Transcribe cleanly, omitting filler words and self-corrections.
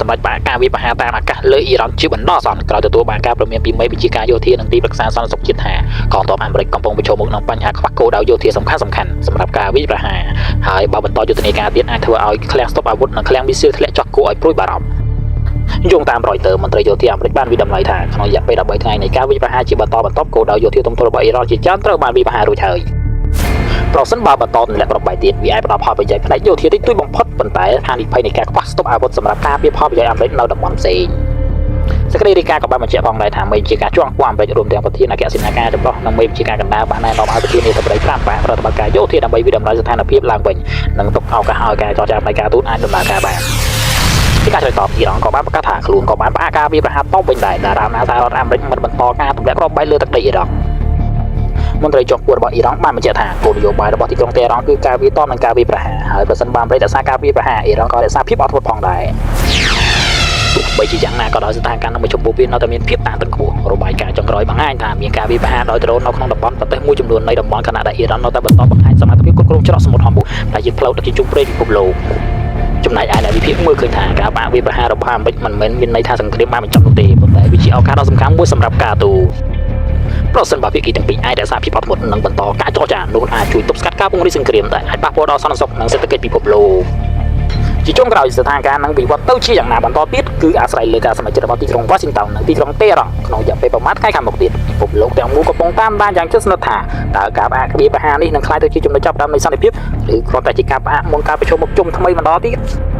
សម្រេចផ្អាកការវាយប្រហារតាមអាកាសលើអ៊ីរ៉ង់ជាបណ្ដោះអាសន្នក្រោយទទួលបានការព្រមានពីមេបញ្ជាការយោធានិងទីប្រឹក្សាសន្តិសុខជាតិថាកងទ័ពអាមេរិកកំពុងប្រឈមមុខនឹងបញ្ហាខ្វះគោលដៅយោធាសំខាន់ៗសម្រាប់ការវាយប្រហារហើយបើបន្តយុទ្ធនាការទៀតអាចធ្វើឲ្យឃ្លាំងស្តុកអាវុធនិងឃ្លាំងមីស៊ីលធ្លាក់ចុះគួរឲ្យព្រួយបារម្ភយោងតាមរយទ័រមន្ត្រីយោធាអាមេរិកបានវាយតម្លៃថាក្នុងរយៈពេល13ថ្ងៃនៃការវាយប្រហារជាបន្តបន្ទាប់គោលដៅយោធាធំៗរបស់អ៊ីរ៉ង់ជាច្រើនត្រូវបានវាយប្រហាររួចហើយប្រសិនបើបន្តទម្លាក់គ្រាប់បែកទៀតវាអាចផ្ដល់ផលប្រយោជន៍ផ្នែកយោធាតិចតួចបំផុតប៉ុន្តែហានិភ័យនៃការខ្វះស្តុកអាវុធសម្រាប់ការពារផលប្រយោជន៍អាមេរិកនៅតំបន់ផ្សេងសេចក្តីរាយការណ៍ក៏បានបញ្ជាក់ផងដែរថាមេបញ្ជាការជាន់ខ្ពស់អាមេរិករួមទាំងប្រធានអគ្គសេនាការចម្រុះនិងមេបញ្ជាការកណ្ដាលបានណែនាំឲ្យប្រធានាធិបតីត្រាំបានប្រតិបត្តិការយោធាដើម្បីវាយតម្លៃស្ថានភាពឡើងវិញនិងទុកឱកាសឲ្យការចរចាផ្នែកការទូតអាចដំណើរការបានពីការឆ្លើយតបអ៊ីរ៉ង់ក៏បានប្រកាសថាខ្លួនក៏បានផ្អាកការវាយប្រហារតបវិញដែរដែលរាមណាសហរដ្ឋអាមេរិកមិនបន្តការទម្លាក់គ្រាប់បែកលើទឹកដីអ៊ីរ៉ង់មន្ត្រីជាន់ខ្ពស់របស់អ៊ីរ៉ង់បានបញ្ជាក់ថាគោលនយោបាយរបស់ទីក្រុងតេហេរ៉ង់គឺការវាយតបនិងការវាយប្រហារហើយប្រសិនបើអាមេរិករក្សាការវាយប្រហារអ៊ីរ៉ង់ក៏រក្សាភាពអត់ធ្មត់ផងដែរទោះបីជាយ៉ាងណាក៏ដោយស្ថានភាពនៅមួយជុំពោះវានៅតែមានភាពតានតឹងខ្ពស់របាយការណ៍ចុងក្រោយបង្ហាញថាមានការវាយប្រហារដោយដ្រូននៅក្នុងតំបន់ប្រទេសមួយចំនួននៃតំបន់ខណៈដែលអ៊ីរ៉ង់នៅតែបន្តបង្ហាញសមត្ថភាពគ្រប់គ្រងច្រកសមុទ្រហមូដែលជាផ្លូវដឹកជញ្ជូនប្រេងពិភពលោកចំណែកឯអ្នកវិភាគមើលឃើញថាការបាក់វាយប្រហាររបស់អាមេរិកមិនមែនមានន័យថាសង្គ្រាមបានបញ្ចប់នោះទេប៉ុន្តែវាជាឱកាសដ៏សំខាន់មួយសម្រាប់ការទូតប្រសិនបើភាគីទាំងពីរអាចរក្សាភាពអត់ធ្មត់និងបន្តការចរចានោះអាចជួយទប់ស្កាត់ការពង្រីកសង្គ្រាមដែលអាចប៉ះពាល់ដល់សន្តិសុខនិងសេដ្ឋកិច្ចពិភពលោកជាចុងក្រោយស្ថានភាពនឹងវិវត្តទៅជាយ៉ាងណាបន្តទៀតគឺអាស្រ័យលើការសម្រេចចិត្តរបស់ទីក្រុង Washington និងទីក្រុងតេហេរ៉ង់ក្នុងរយៈពេលប្រមាណថ្ងៃខាងមុខទៀតពិភពលោកទាំងមូលកំពុងតាមដានយ៉ាងជិតស្និទ្ធថាតើការផ្អាកវាយប្រហារនេះនឹងក្លាយទៅជាចំណុចចាប់ផ្ដើមនៃសន្តិភាពឬគ្រាន់តែជាការផ្អាកមុនការប្រឈមមុខជុំថ្មីបន្តទៀត។